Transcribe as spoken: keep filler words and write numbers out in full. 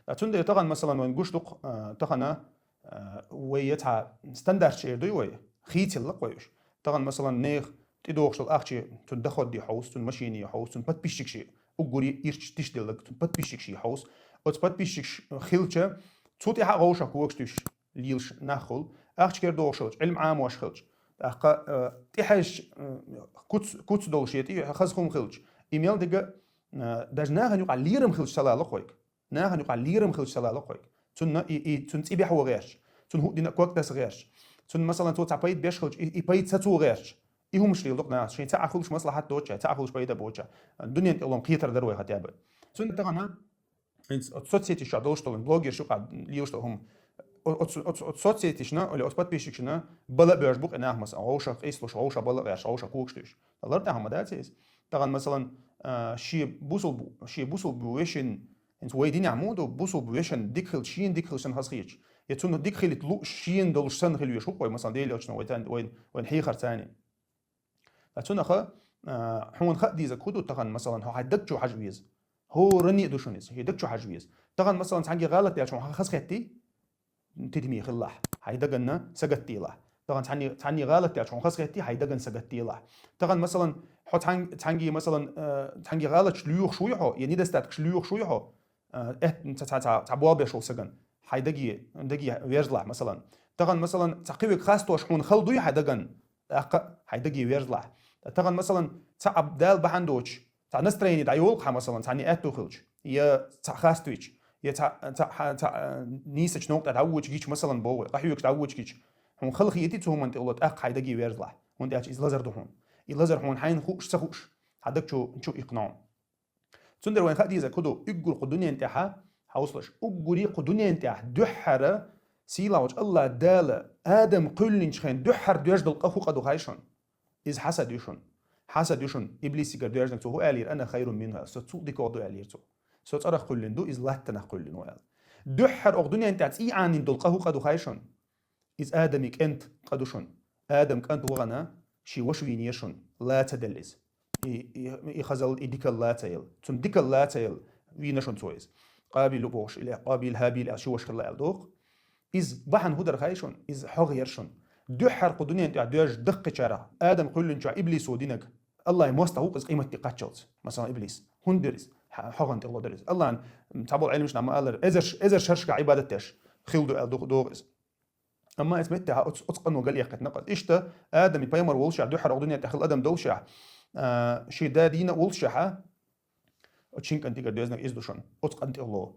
А цундела тахана, масалан, вайн гуш дукх, а, тахана, а, вай я цхьа стандарт шер дуй вай, хийцелла вай уж. Тахана, масалан, нех тӀедогӀуш долу ахча цунна доходе хьовс, цунна машине хьовс, цунна подписчикаш, уггури ирча тиш деллаг, цунна подписчикаш хьовс. Оцу подписчикаш хилча, цу тӀехьа а гӀовшах когаш туьш лелаш нах хуьлу. Ахча кер догӀуш хилча, Ӏилма Ӏамош хилча, тӀаккха, а, тӀехьаьжча, а, куц, куц долуш я тӀе хаза хӀума хилча, и мел дига, а, даже нахана юкъахь лерам хилча ца лало-кх вайга. Нахана юкъахь лерам хилча ца лало-кх вайга. Цунна и, и, цунна цӀе бехьо гӀерташ, цунна хӀуъа дина ког таса гӀерташ, цунна, масалан, цо цхьа пайда беш хилча, и, и пайда сацо гӀерташ. И хӀумаш лело-кх нахаца, шайн цхьаъ хуьлуш маслахьат доцуш, цхьаъ хуьлуш пайда боцуш. Дуьнен тӀехь лом кхетар дара вай хӀетта а бен. Цунна тахана хӀинца оцу соцсеташ чохь долуш долу блогерш юкъахь лелаш долу хӀума. О-, оцу, оцу, оцу соцсеташна, или оцу подписчикашна бала а боьжуш бу-кх и нах, масалан, гӀовшах къийсалуш, гӀовшах бала а гӀерташ, гӀовшах когаш туьйсуш. Лар тӀехь ма дац иза. Тахана, масалан, а, шен бусулба, шен бусулба вешин, хӀинца вай динехь муха ду, бусулба вешан дика хилча, шена дика хилча санна хазахеташ. Я цунна дика хилийта лууш шена долуш санна хила везаш ву-кх вай, масалан, Делан Элчано вайн, вайн, вайн хьехар царна. Ткъа цунах, а, хьуна хаа дезарг хӀун ду тахана, масалан, хьо хьайн даг чу хьажа веза. ХӀоранна а ду шуна иза, хьайн даг чу хьажа веза. Тахана, масалан, цхьаьнгге гӀалат даьлча хьуна хазахеттий? Тидаме хилалахь, хьайн дагана сагатта делахь. Тахана цхьаьнне, цхьаьнне гӀалат даьлча хьуна хазахеттий, хьайн дагана сагатта делахь. Тахана, масалан, хьо цхьаьн-, цхьаьнгге, масалан, а, цхьаьнгге гӀалаташ лоьхуш вуй хьо, я недостаткаш лоьхуш вуй хьо, а, эт-, цхьа, цхьа, цхьа, цхьа болх беш волу сагана. Хьайн даге, даге верзалахь, масалан. Тахана, масалан, цхьа кхин верг хастош хьуна хала дуй хьайн дагана, тӀаккха хьайн даге верзалахь. Тахана, масалан, цхьа а Дала бахьана доцуш, цхьа настроение дӀайолу-кх хьан, масалан, цхьанна аьтту хилча, я цхьа хаставича, я цхьа, цхьа, цхьа, цхьа, а, нийсачу новкъа тӀе дӀавоьдуш гича, масалан, боху, къахьоьгуш дӀавоьдуш гича, хьуна хала хетий цу хӀуманна тӀехула, тӀаккха хьайн даге верзалахь, хӀунда аьлча иза лазар ду хьуна. И лазар хьуна хьайна хууш, ца хууш, хьан даг чу, чу иккхина хьуна. Цундела вайн хаа дезарг хӀун ду, уггар кху дуьнен тӀехь, хьовсалаш, уггаре кху дуьнен тӀехь дуьххьара сийлахьчу АллахӀ Дала Адам кхоьллинчу хенахь дуьххьара доьжна долу къа хӀун къа ду хаий шуна? Иза хьасад ю шуна. Хьасад ю шуна, иблисигара доьжнарг, цо хӀун аьллера, «Ана хайрун минху», аьлла, со цул дика ву аьллера цо. Со цӀарах кхоьллина ду, иза латтанах кхоьллина ву аьлла. Дуьххьара оха дуьнен тӀехь цӀий Ӏанийна долу къа хӀун къа ду хаий шуна? Иза Адами кӀент къа ду шуна. Адам кӀант вахана, шен ваша вийнера шуна, ла ца делла иза. И, и, и хазалла, и дикалла ла ца елла. Цунна дикалла ла ца елла, вийна шуна цо иза. Къабил бохуш, или Къабил, Хабил аьлла, ши ваша хилла аьлла доху. Иза бахьана хӀун дара хаий шуна? Иза хьогӀ яра шуна. Дуьххьара кху дуьнен тӀехь доьжна даккхичарах, Адам кхоьллинчохь иблисо динарг, АллахӀан мостагӀа ву-кх иза къематде кхаччалц. Масалан, иблис. ХӀунда дара иза? Хьа-, хьогӀан тӀехула дара иза. АллахӀан цхьаболу Ӏилманчаш ма аллара, эзар, эзар шерашкахь Ӏибадат деш хилла ду аьлла доху, доху иза. Амма иза меттехь оцу, оцу къано галъяьккхина кхуза. Иштта Адами пайхамар волушехь, дуьххьара оха дуьнен тӀехь хилла адам долушехь, а, шен да дийна а волушехь, оцу шин кӀантигара доьзнарг иза ду шуна. Оцу къан тӀехула.